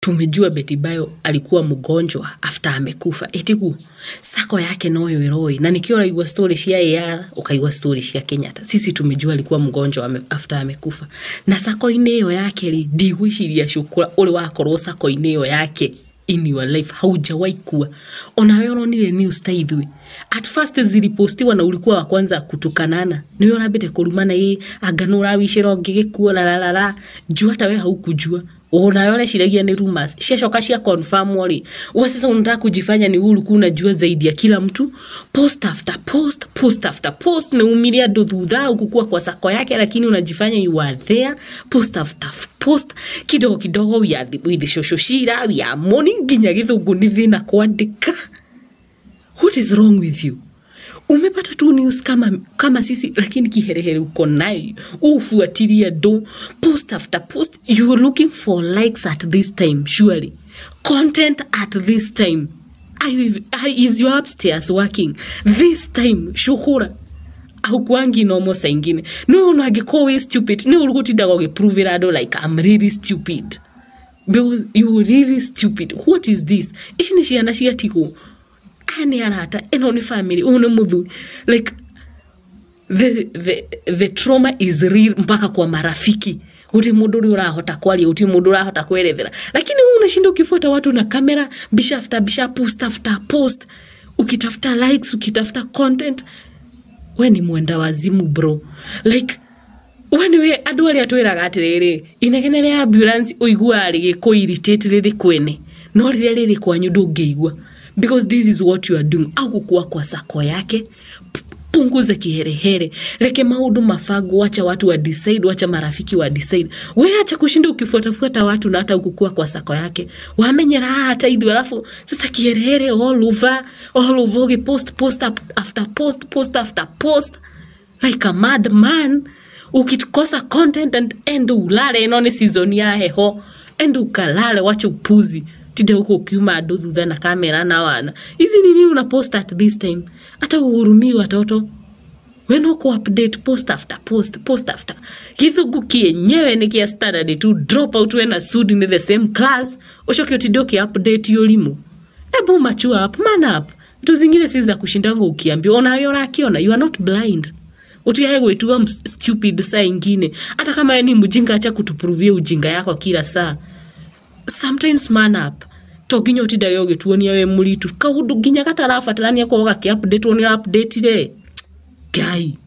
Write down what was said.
Tumejua Betty Bayo alikuwa mgonjwa after amekufa. Etiku sako yake noyo iroi na nikiora igwa story cia AR ukaigua story cia Kenyatta. Sisi tumejua alikuwa mgonjwa after amekufa. Na sako ine iyo yake ri ndigwiciria Shukura uri wakorwo sako ine iyo yake in your life haujawahi kuwa. Ona wewe uronire news ta ithui. At first zilipostiwa na ulikuwa wa kwanza kutukanana. Niwe urambite kurumana ii anga no urawicira ũngĩgĩkua la la la la. Juu hata wewe haukujua. Ona wewe ureciragia ni rumors. Ciacoka cia confirm ri. Wewe sasa unataka kujifanya ni ulikuwa unajua zaidi ya kila mtu. Post after post, post after post na umilia andũ thutha ukukua kwa sako yake, lakini unajifanya you are there. Post after post kidogo kidogo we are with the shosho shira, we are mourning nginya githungu ni thina kwandika. What is wrong with you? Umepata tu news kama sisi, lakini kiherehere uko nayo. Ufuatilia do post after post. You are looking for likes at this time, surely. Content at this time. Is your upstairs working? This time, Shukura. Haukuangi nomo saa ingine. No, no, angĩkorwo wĩ stupid. Nĩ ũrũgũtindaga ũgĩprove andũ like I'm really stupid. Because you really stupid. What is this? Ici nĩ ciana ciatigwo. Aya nĩ arata, ĩno nĩ family, ũyũ nĩ mũthuri. Like the trauma is real mpaka kwa marafiki. Guti mundu uri urahota kwaria, guti mundu urahota kwerethera. Lakini wewe unashinda ukifuata watu na kamera, bisha after bisha, post after post, ukitafuta likes, ukitafuta content. We ni mwenda wazimu bro. Like we ni we andu aria twiraga atiriri, inegene ria ambulance uiguaga rĩgĩkũ irritate rĩrĩ kwene, no rĩrĩa rĩrĩ kwanyu ndũngĩigua. Because this is what you are doing. Au kukua kwa sako yake, punguza kiherehere, reke maundu mafangu, wacha watu wa decide, wacha marafiki wa decide. We acha kushinda ukifuatafuata watu na hata ukukua kwa sako yake. Wamenyera hata ithu, alafu sasa kiherehere all over, all over, ugi post, post up, after post, post after post like a mad man. Ukikosa content and end ulale, ino ni season ya heho, end ukalale, wacha upuzi. Tinde huko ukiuma andũ thutha na kamera na wana. Hizi ni nini una post at this time? Hata uhurumii watoto. We no ku update post after post, post after. Githungu kienyewe ni kia standard tu drop out we na Sudi ni the same class. Ucoke utinde uki update yolimu. Ebu mature up, man up. Vitu zingine si za kushindanga ukiambiwa. Ona wewe urakiona, you are not blind. Utiae gwetua stupid saa ingine. Hata kama wewe ni mjinga, acha kutuprovia ujinga yako kila saa. Sometimes man up. To nginya utindage ũgĩtuonia we mũritu kaũndũ nginya gatarabatarania korwo gakĩ update nĩ update re. Ngai.